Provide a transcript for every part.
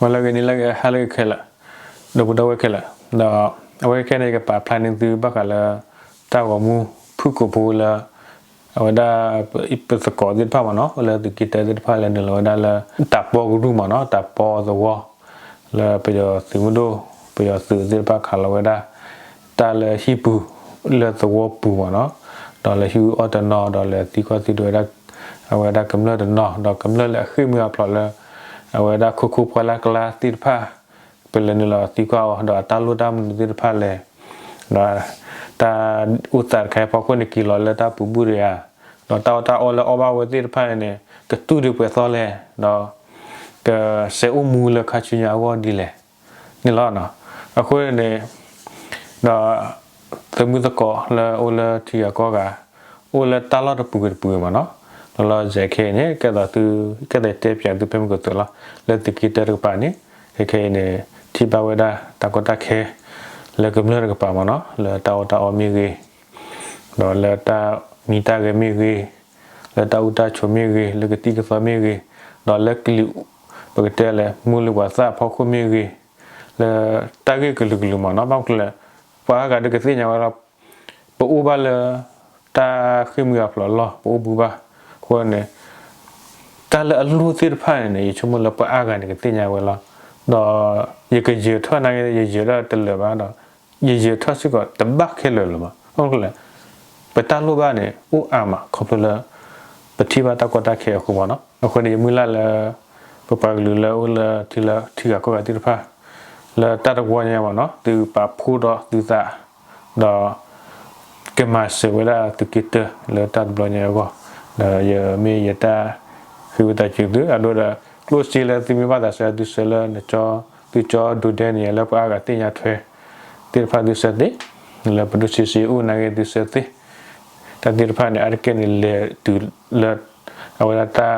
ဂီၤလၢအဂ့ၤ နံၤလၢအဂ့ၤ ဟါလၢအဂ့ၤခဲလၢာ်, ဒီပုၢ်ဒီဝဲၢ်ခဲလၢာ်, ဒီးအဝဲခဲအံၤန့ၣ် ယကပာ်ဖျါန့ၢ်သုဘၣ်ဃးလၢ တၢ်ဂီၤမူဖုၣ်ကိာ်ဖိလၢ အဝဲဒၣ် ပသကိးသ့ၣ်တဖၣ်မ့ၢ်နီၤ အိၣ်လၢသုးက့တၢသ့ၣ်တဖၣ်လဲၤနုာ်လီၤဝဲဒၣ်လၢ တၢ်ပီကရူၢ်မ့ၢ်နီၤ တၢ်ပီသဝီ လၢပယီၤသုးမုၢ်ဒိၣ် ပယီၤသုးသ့ၣ်တဖၣ်ခးလီၤဝဲဒၣ် တၢ်လၢဟံၣ်ပူၤ လၢသဝီပူၤမ့ၢ်နီၤ, ဒီးလဲၤဟံၣ်အီၣ်တနီၤ ဒီးလဲၤသံကွၢ်သံဒိးဝဲဒၣ် အဝဲဒၣ်ကမျၢၢ်တနီၤ ဒီးကမျၢၢ်လၢအဃ့ၢ်မှံဟးဖျိးလၢ အဝဲဒၣ်ခိခိၣ်ပှၢ်လၢ်ကျါသ့ၣ်တဖၣ် ပလဲၤနုာ်လီၤသံကွၢ်အီၤ ဒီးအတၢ်လိၣ်တၢ်မနုၤသ့ၣ်တဖၣ်လဲၣ်, ဒီးတၢ်အိၣ်သးတခါအံၤအဖီခိၣ်န့ၣ် က့ၤလီၤလၢတၢ်ပူၤဘုၣ်တယၤ, ဒီးတၢ်အီၣ်တၢ်အီလၢအီၣ်ဘၣ်ဝဲသ့ၣ်တဖၣ်န့ၣ် ကတူၢ်ဒံးပှဲၤသီလဲၣ်, ဒီး ကစဲးအိၣ်မူလၢခါဆူညါအဂီၢ်ဒ်လဲၣ် န့ၣ်လီၤ. အဃိန့ၣ် ဒီး သုးမုၢ်သကိးလၢအိၣ်လၢထံဂၤကီၢ်ဂၤ အိၣ်လၢတၢ်လီၢ်တပူၤဂ့ၤတပူၤဂ့ၤမ့ၢ်နီၤ, လီၤလီၤဆဲးခဲအံၤန့ၣ် ကဲသိးသု ကဲသိးတဲပၠးသုဖဲမုၢ်ကီၢ်သုးလီၤ လၢသုးက့တၢတကပၤန့ၣ် ခဲခဲအံၤန့ၣ် ထံၣ်ဘၣ်ဝဲဒၣ်တၢ်ကီတၢ်ခဲ လၢကမျၢၢ်တကပၤမ့ၢ်နီၤ လၢတၢ်အီၣ်တၢ်အီမ့ၢ်ဂ့ၤ ဒီးလၢတၢ်မံတၢ်ဂဲၤမ့ၢ်ဂ့ၤ, လၢတၢ်အူတၢ်ဆိးမ့ၢ်ဂ့ၤ, လၢကသံၣ်ကသီမ့ၢ်ဂ့ၤ, ဒီးလၢကလံၤ ပကတဲလၢ မူလၢပှၤသၣ်အဖီခိၣ်မ့ၢ်ဂ့ၤ, လၢတၢ်ဂ့ၢ်ကလုာ်ကလုာ်မ့ၢ်နီၤ, ဘၣ်မနုၤလဲၣ် ပှၤအါဂၤဒုးကသ့ၣ်ညါဝဲလီၤ. ပအိၣ်ဘၣ်လၢ တၢ်ဃ့ၢ်မှံဟးဖျိးအလီၢ် ပအိၣ်ဘှံးဘၣ်. အဃိန့ၣ် တၢ်လၢအလိၣ်သ့ၣ်တဖၣ်န့ၣ်န့ၣ် ယဆိကမိၣ်လၢပှၤအါဂၤန့ၣ်ကသ့ၣ်ညါဝဲလီၤ. ဒီးယကယၢၤထီၣ်နာ်က့ ယယၢၤဒၣ်တလၢာ်ဘၣ်ဒီး ယယၢၤထီၣ်စ့ၢ်ကီးတဘၣ်ခဲလၢာ်လၢၤဘၣ်. ဘၣ်မနုၤလဲၣ် ပတၢ်လိၣ်ဘၣ်န့ၣ် အိၣ်အါမး ခီဖျိလၢ ပထံၣ်ဘၣ်တၢ်ကီတၢ်ခဲအဃိမ့ၢ်နီၤ. အဃိန့ၣ် ယမုၢ်လၢ်လၢ ပပှၤကလုာ်လၢအိၣ်လၢထံလၢထံဂၤကီၢ်ဂၤသ့ၣ်တဖၣ် လၢတၢ်တဝီညါမ့ၢ်နီၤ သုပာ်ဖှိၣ်ဒီးသုသး ဒီး ကမၤစၢၤဝဲဒၣ်သုးက့တၢလၢတၢ်တဘျီညါအဂီၢ်, ဒီးယမ့ၢ်ယတၢ်ဃ့ဝံသးစူၤသု အဒိဒီး ကျိၣ်စ့လၢသုမ့ၢ်ဘၣ်သးစၢၤသုဆၢလၢနကၠီ သုကၠီဒိးဒဲန့ၣ် လၢပှၤအါဂၤသ့ၣ်ညါထွဲသ့ၣ်တဖၣ်သုဆၢသ့, လၢပဒိၣ်ဆံးဆံးအိၣ်နာ်က့သုဆၢသ့, တၢ်သ့ၣ်တဖၣ်န့ၣ် အါတက့ၢ်န့ၣ်လဲၤတုၤလၢ အဝဲဒၣ်တၢ်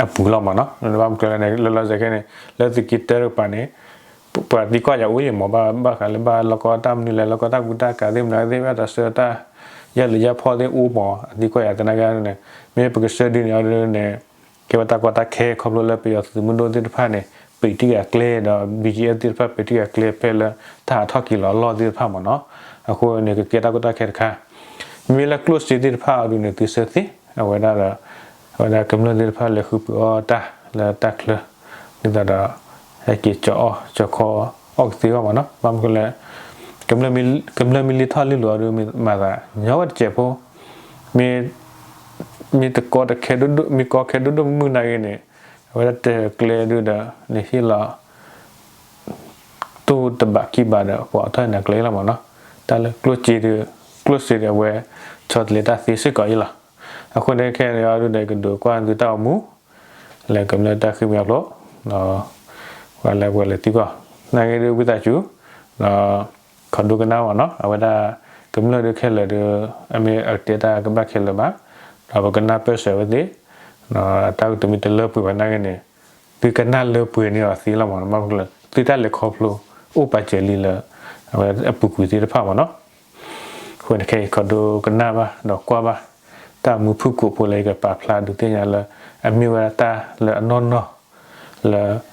အပူၤလီၤမ့ၢ်နီၤ. ဘၣ်မနုၤလဲၣ်န့ၣ် လၢလီၤစဲးခဲန့ၣ် လၢသုးက့တၢတကပၤန့ၣ် ပှၤသံကွၢ်ယၤအိၣ်ယံၤမ့ၢ် ဘၣ်ဃးလၢဘၣ်လီၢ်ကီတၢ်မနုၤလဲၣ် လီၢ်ကီတၢ်ကူတၢ်ကၤသ့ၣ်မနုၤသ့ၣ် ဘၣ်သးဆၢတၢ် ယၢ်လံၤယၢ်ဖီၣ်သ့ၣ်အိၣ်မ့ၢ် အသံကွၢ်ယၤသနာ်က့န့ၣ် မ့ၢ်ပကဆၢဒုးန့ၣ်အီၤဒ်န့ၣ် ကဲဝဲတၢ်ကီတၢ်ခဲခီဖျိလၢပယီၤသုးမုၢ်ဒိၣ်သ့ၣ်တဖၣ်န့ၣ် ပံးတံၢ်အကျဲဒီး ဘံၣ်ကံအ့ၣ်သ့ၣ်တဖၣ် ပံးတံၢ်အကျဲဖဲလၢ တၢ်ဟးထီၣ်က့ၤလီၤအလီၢ်သ့ၣ်တဖၣ်မ့ၢ်နီၤ. အဃိန့ၣ် ကကဲတၢ်ကီတၢ်ခဲတခါ မ့မ့ၢ်လၢကျိၣ်စ့သ့ၣ်တဖၣ်အီၤဒ်န့ၣ် သုဆၢသ့ အဝဲဒၣ်ဒီး အဝဲဒၣ်ကမျၢၢ်သ့ၣ်တဖၣ်လဲၤဃုပှ့ၤအီၣ်တၢ်လၢတၢ်ချၢ ဒ်သိးဒီး ဟဲက့ၤကၠီအီၣ်ကၠီခီအီၣ်ကသ့အဂီၢ်မ့ၢ်နီၤ. ဘၣ်မနုၤလဲၣ် ကမျၢၢ်မ့ၢ်လံထီၣ်လံလိၤအီၤဒ်မ့ၢ်မၤသး ညီဝဲတစဲးဖိ မ့ၢ် မ့ၢ်တကီတခဲဒိၣ်ဒိၣ် မ့ၢ်ကီခဲဒိၣ်ဒိၣ်မုၢ်မုၢ်နာ်က့န့ၣ် အဝဲဒၣ်တၢ်ကျဲဒုဒီး နဟ့ၣ်လီၤ တိၢ်တဘးခံဘးဒီး ပှၤအီၣ်ထီၣ်နၤကျဲလီၤမ့ၢ်နီၤ. တၢ်လၢကျိၣ်စ့ဒီး ကျိၣ်စ့ဒီးအဝဲ ဆီတလဲတၢ်သ့စ့ၢ်ကီးအံၤလီၤ. အဃိန့ၣ်ခဲအံၤဒုဒီး ကဒုးကွၢ်သုတၢ်အိၣ်မူ လၢကမျၢၢ်တၢ်ဃ့ၢ်မှံဟးဖျိး ဒီး ပှၤလၢပှဲၤလၢသံကွၢ် နာ်က့ဒုဝံသးစူၤ ဒီး ခီဒိကနၣ်မ့ၢ်နီၤ အဝဲဒၣ် ကမျၢၢ်ဒုခဲလၢာ်ဒီး အမ့ၢ်အကတဲတၢ်ကဘၣ်ခဲလၢာ်ဘၣ် ဒီးပကနၢ်ပၢၢ်စၢၤဝဲသ့ၣ် ဒီးတၢ်ကတမ့ၢ်တလၢပှဲၤဘၣ်နာ်က့န့ၣ် သုကနၢ်လၢပှဲၤန့ၢ်အီၤသ့လီၤမ့ၢ်နီၤ ဘၣ်မနုၤလဲၣ် သုတၢ်လဲၤခီဖျိ အိၣ်ပာ်စၢၤလံလၢ အဝဲအပူၤကွံာ်သ့ၣ်တဖၣ်မ့ၢ်နီၤ. အဃိန့ၣ်ခဲအံၤခီဒိကနၣ်ဘၣ် ဒီးကွၢ်ဘၣ် တၢ်မူဖုၣ်ကိာ်ဖိလၢယကပာ်ဖျါဒုးသ့ၣ်ညါလၢ အမ့ၢ်ဝဲဒၣ်တၢ်လၢအနီၢ်နီၢ် လၢ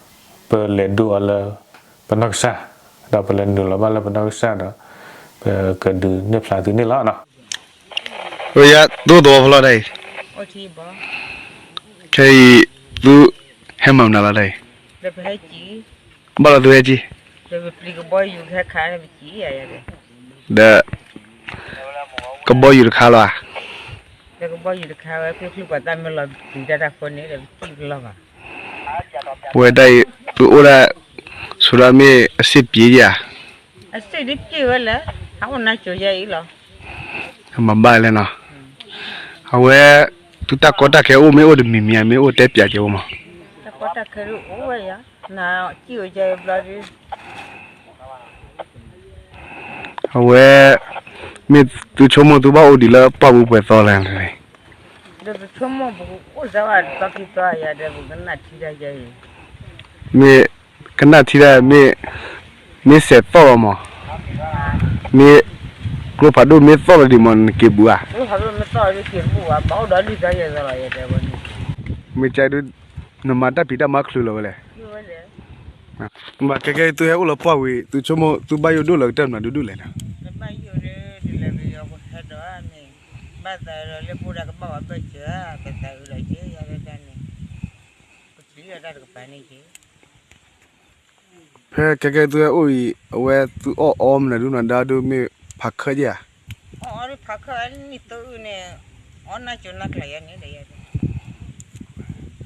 ပလဲၤဒိအီၤလၢ ပနီၢ်ကစၢ် ဒီးပလဲၤနုာ်လီၤဘၣ်လၢပနီၢ်ကစၢ်ဒီး ပကဒုးနဲၣ်ဖျါသုန့ၣ်လီၤ. ယၤ သုသဝီဖိလီၤတၢ်အံၤ ခဲအံၤ သု ဟဲမၤမနုၤလီၤတၢ်အံၤ ဘၣ်လီၤသုဟဲကံၣ် ဒီး ကဘီယူၤတခါလီၤဧါ ဝဲဒၣ်အံၤ ပအိၣ်ဒၣ် ဆိဒၣ်မ့ၢ်အစ့ၣ်ပျ့ဧါ အစ့ၣ်ဒ်ပျ့ဝဲလဲၣ် ဟးအိၣ်နါစိၤယဲအံၤလီၤ မၤဘၣ်လဲၣ်နီၤ အဝဲ သုတၢ်ကီတၢ်ခဲအိၣ်မ့ၢ်အိၣ်တမံၤမံၤ မ့ၢ်အိၣ်တဲပၠးက့ၤဝဲမး တၢ်ကီတၢ်ခဲအိၣ်ဝဲယၤ နစ့ၣ်အိၣ်ယဲအံၤဘျီဒု အဝဲ မ့ၢ်သုဆိကမိၣ်သုဘၣ်အိၣ်ဒံးလၢပှၢ်ပူၤပှဲၤသီလဲၣ်န့ၣ် ဒီးပဆိကမိၣ်ပကအိၣ်စၢၤဘၣ်တသီခံသီယၤဒီးပကနၣ်ထံတၢ်ယဲအံၤ မ့ၢ် ကနၣ်ထံတၢ်မ့ၢ် မ့ၢ်စဲးသီၣ်လီၤမး မ့ၢ် ကျိဖးဒိၣ်မ့ၢ်သီၣ်လီၤဒံးမး နက့ၤဘူးဧါ ကျိဖးဒိၣ်မ့ၢ်သီၣ်လီၤဒံးက့ၤတဘူးဘၣ် ဘၣ်အိၣ်ဒီးလွံၢ်သီယဲၢ်သီလီၤယဲတဲဝဲန့ၣ် မ့ၢ်ကဲဒု နမၤတၢ်ဖံးတၢ်မၤချုးလီၤဝဲလဲၣ် ဝဲလဲၣ် ဘၣ်ကဲကဲ သုဟဲအိၣ်လၢပှၢ်ဝံၤ သုဆိကမိၣ် သုဘၣ်ယိၣ်ဒိၣ်လၢကတၢၢ်မနုၤဒုဒုလဲၣ်နီၤ. ဘၣ်ယိၣ်ဒိၣ်လၢပယီၤပဟဲဒီးန့ၣ် ဘၣ်သးဒီးလၢပအိၣ်ဒီးကဘၣ်ဝဲဘၢၣ်စၢၤ ပသးအုးလီၤက့ၤ ယၤဒၣ်န့ၣ် ပချံးလီၤတၢ်တကပၤန့ၣ်က့ၤ ဖဲကဲကဲသုဟဲအိၣ်အံၤ အဝဲသုအီၣ်အီမနုၤဒုနီၤ ဒါဒုမ့ၢ်ဖးခၢၣ်ယဲၢ်ဧါ. အီၣ်အီဒုဖးခၢၣ်နံၣ်သၢအုၣ်န့ၣ် အီၣ်နၢ်ကၠိနၢ်ကျးယဲၢ်န့ၣ်ဒီးယဲၢ်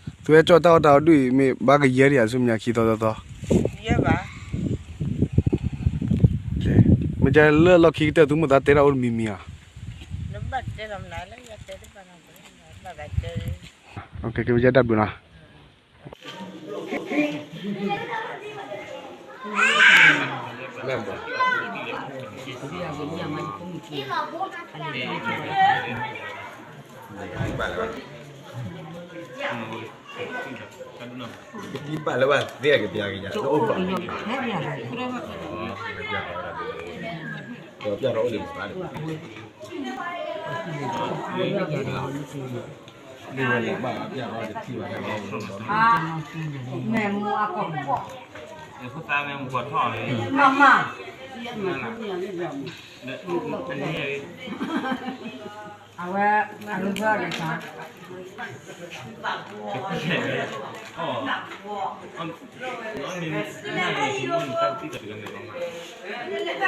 သုဟဲကၠီၣ်တၢ်အီၣ်တၢ်အီဒုအံၤ မ့ၢ်ဘၣ်ကယဲၢ်ဒံးဧါဆူမဲာ်ညါခံသီသီသီ ယဲၢ်ဘၣ် မ့ၢ်ကဲလၢလီၢ်ခံကတၢၢ် သုမိၢ်သးတဲတၢ်အိၣ်တမံၤမံၤဧါ. ဘၣ်တဲလီၤမနုၤလၢယတဲတဘၣ်နီၤ ကဲကဲ ယဲၢ်တၢ်ဘျုးနီၤ ကဘၣ်လၢဘၣ်သ့ၣ်ကပျၢ်ကယၤ မ့ၢ်မူအကီၢ် မမ အဝဲ အရဘၢၣ်ဒီး ခိၣ်မူၤဒံးဧါ, ခိၣ်မူၤဝဲ,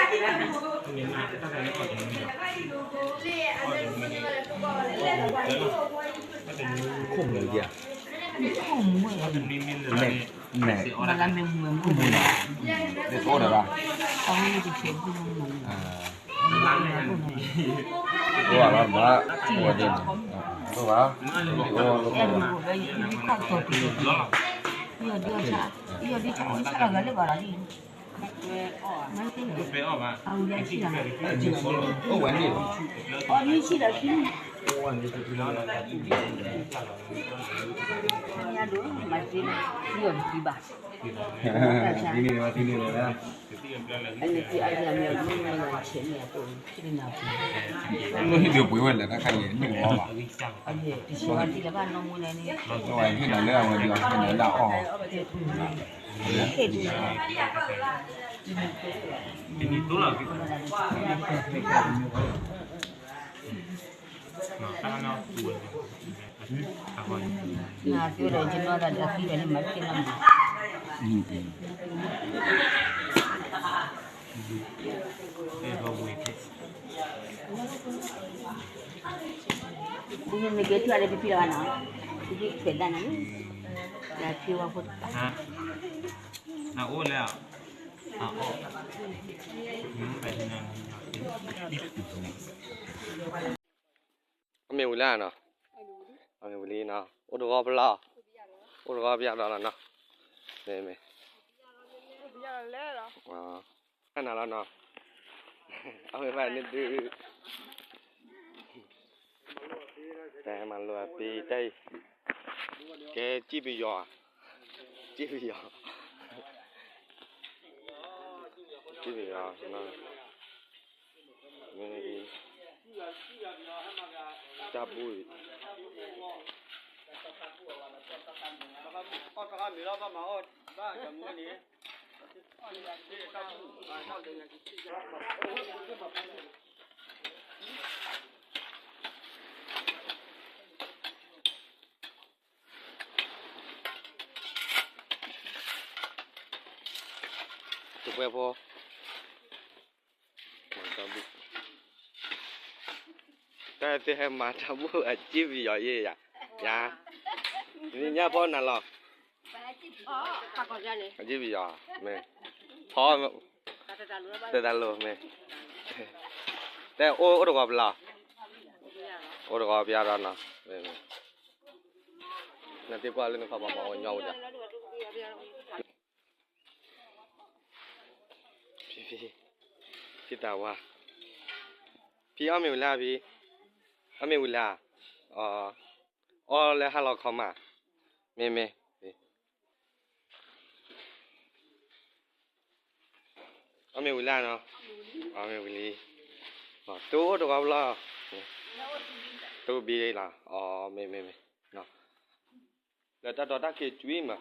မ့ၢ်, မ့ၢ်, ဘၣ်လၢမ့ၢ်မူၤဝဲမူၤဝဲ, ခိၣ်မူၤန့ၣ်, အဝဲန့ၣ်တဆဲးဘုၣ်မူၤ, အိၣ်ဘၣ်လီၤမး, အိၣ်ဘၣ်, အိၣ်ဘၣ်, အိၣ်ဘၣ်, ယီၤဒုးဆါ, ယီၤဒုးဆါ, ယီၤဒုးဆါလီၤဂၤလၢဘၣ်လီၤ, မ့ၢ်, အိၣ်ဝဲန့ၣ်လီၤ, အိၣ်ဝဲန့ၣ်, မၤသ့န့ၣ်, ယီၤဒုးဘၣ်, သ့န့ၣ်လီၤ, သ့န့ၣ်လီၤ, မ့ၢ်ဟ့ၣ်ဒုးပှ့ၤဝဲလဲၣ် တၢ်ခါအံၤ မ့ၢ်ကမီၤဘၣ်, ဟ့ၣ်ဒုးလၢအဝဲဒုး ဟ့ၣ်ဒုးလၢအီၣ်, ဟ့ၣ်ဒုး နသုဒီးယနီၢ်သးဒီးအသံဒီးလၢမၤတသ့လီၤမး, မ့ၢ်ကဲထံၣ်အီၤဒီးဖံဖံလီၤဘၣ်နီၤ, ဖံဖံထွဲးဒၣ်နၤ, လၢဖံဝါဖိတပၤ, နအိၣ်လဲၣ်, အီၣ်မ့ၢ်ဝံၤလၢနီၤ, အမ့ၢ်ဝံၤလံနီၤ, အိၣ်တဂီၤပလီၢ်, အိၣ်တဂီၤပယါဒီးလီၤနီၤ, မ့ၢ်မ့ၢ်, တၢ်နၤလီၤနီၤ, အမ့ၢ်ဘၣ်န့ၣ်ဒုး, တၢ်မၤလိအပ့ၤတၢ်အံၤ, ကဲစံၣ်ပယီၤ, စံၣ်ပယီၤ, စံၣ်ပယီၤ, မ့ၢ်အံၤ, တၢ်ဘူၣ်အံၤ, တပှဲၤဖိ, တၢ်သ့ၣ်ဟဲမၤတၢ်ဘူၣ်အစံၣ်ပယီၤယဲၢ်ယၤ, ယၤ, နံၤညါဖီနၤလီၤ, အစံၣ်ပယီၤ, မ့ၢ်, ဖီ, တၢ်တၢ်လိၤမ့ၢ်, တဲအိၣ်အိၣ်တဂီၤပလီၢ်, အိၣ်တဂီၤပယါဒီးနီၤ, နသ့ၣ်ကွၢ်လၢနခီပီပီအီၤညီဝဲဒၣ် ဖံ, ဖံသးဝါ, ဖံအီၣ်မ့ၢ်ဝံၤလၢဖံ, အီၣ်မ့ၢ်ဝံၤလၢ, အီၣ်လၢဟါလီၤခီမး, မ့ၢ်မ့ၢ်, အီၣ်မ့ၢ်ဝံၤလၢနီၤ, အီၣ်မ့ၢ်ဝံၤလံ, တအိၣ်တဂီၤဘၣ်လီၤ, တအိၣ်ဘံလီၤ, အီၣ်မ့ၢ်မ့ၢ်မ့ၢ်, လၢတၢ်ဒိးတၢ်က့ၤကွံာ်မး,